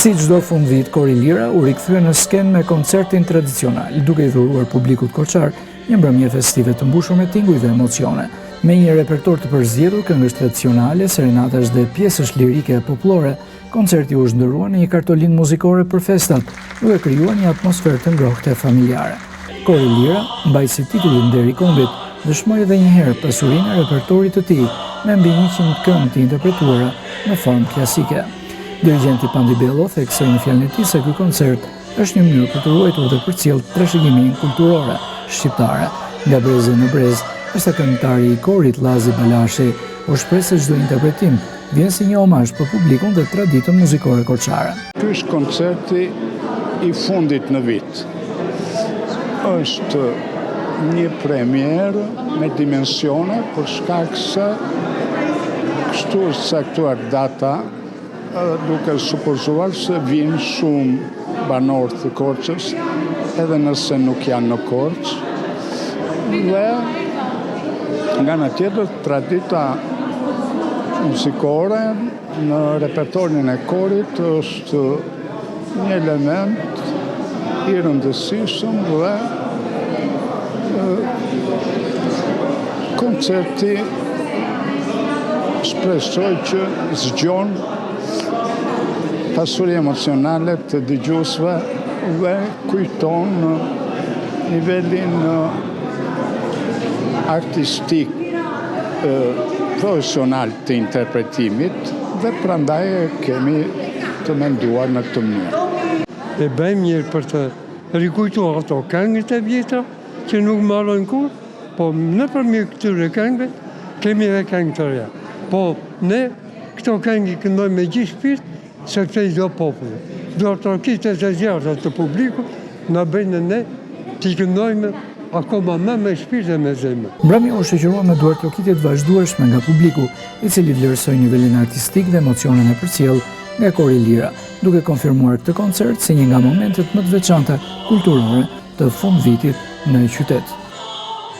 Si çdo fundvit, Kori Lira u rikthye në skenë me koncertin tradicional, duke i dhuruar publikut korçar një mbrëmje festive të mbushur me tinguj dhe emocione. Me një repertor të përzgjedhur këngësh tradicionale, serenatash dhe pjesësh lirike e popullore, koncerti u shndërrua në një kartolinë muzikore për festat, duke krijuar një atmosferë të ngrohtë e familjare. Kori Lira, mbajtës i titullit Nderi i Kombit, dëshmoi edhe një herë pasurinë e repertorit të tij me mbi 100 këngë të interpretuara në formë klasike. Dirigjenti Pandi Bello theksoi në fjalën e tij se ky koncert është një mënyrë për të ruajtur dhe përcjellë trashëgiminë kulturore shqiptare nga brezi në brez, ndërsa këngëtari i korit Llazi Balashi u shpreh se çdo interpretim vjen si një homazh për publikun dhe traditën muzikore korçare. Ky është koncerti i fundit në vit. Është një premierë me dimensione për shkak se kështu është caktuar data duke supozuar se vijnë shumë banorë të Korçës edhe nëse nuk janë në Korçë dhe nga ana tjetër tradita muzikore në repertorin e korit është një element i rëndësishëm dhe koncerti shpresoj që zgjon pasuri emocionale të dëgjuesve dhe kujton nivelin artistik profesional të interpretimit dhe prandaj e kemi të menduar në këtë mënyrë. E bëjmë njëherë për të rikujtuar ato këngët e vjetra që nuk mbarojnë kurrë, po nëpërmjet këtyre këngëve kemi edhe këngë të reja. Po ne këto këngë i këndojmë me gjithë shpirt sepse i do populli. Duartrokitjet e zjarrta të publikut na bëjnë ne t'i këndojmë akoma më me shpirt dhe me zemër. Mbrëmja u shoqërua me duartrokitje të vazhdueshme nga publiku, i cili vlerësoi nivelin artistik dhe emocionin e përcjellë nga Kori Lira, duke konfirmuar këtë koncert si një nga momentet më të veçanta kulturore të fundvitit në qytet.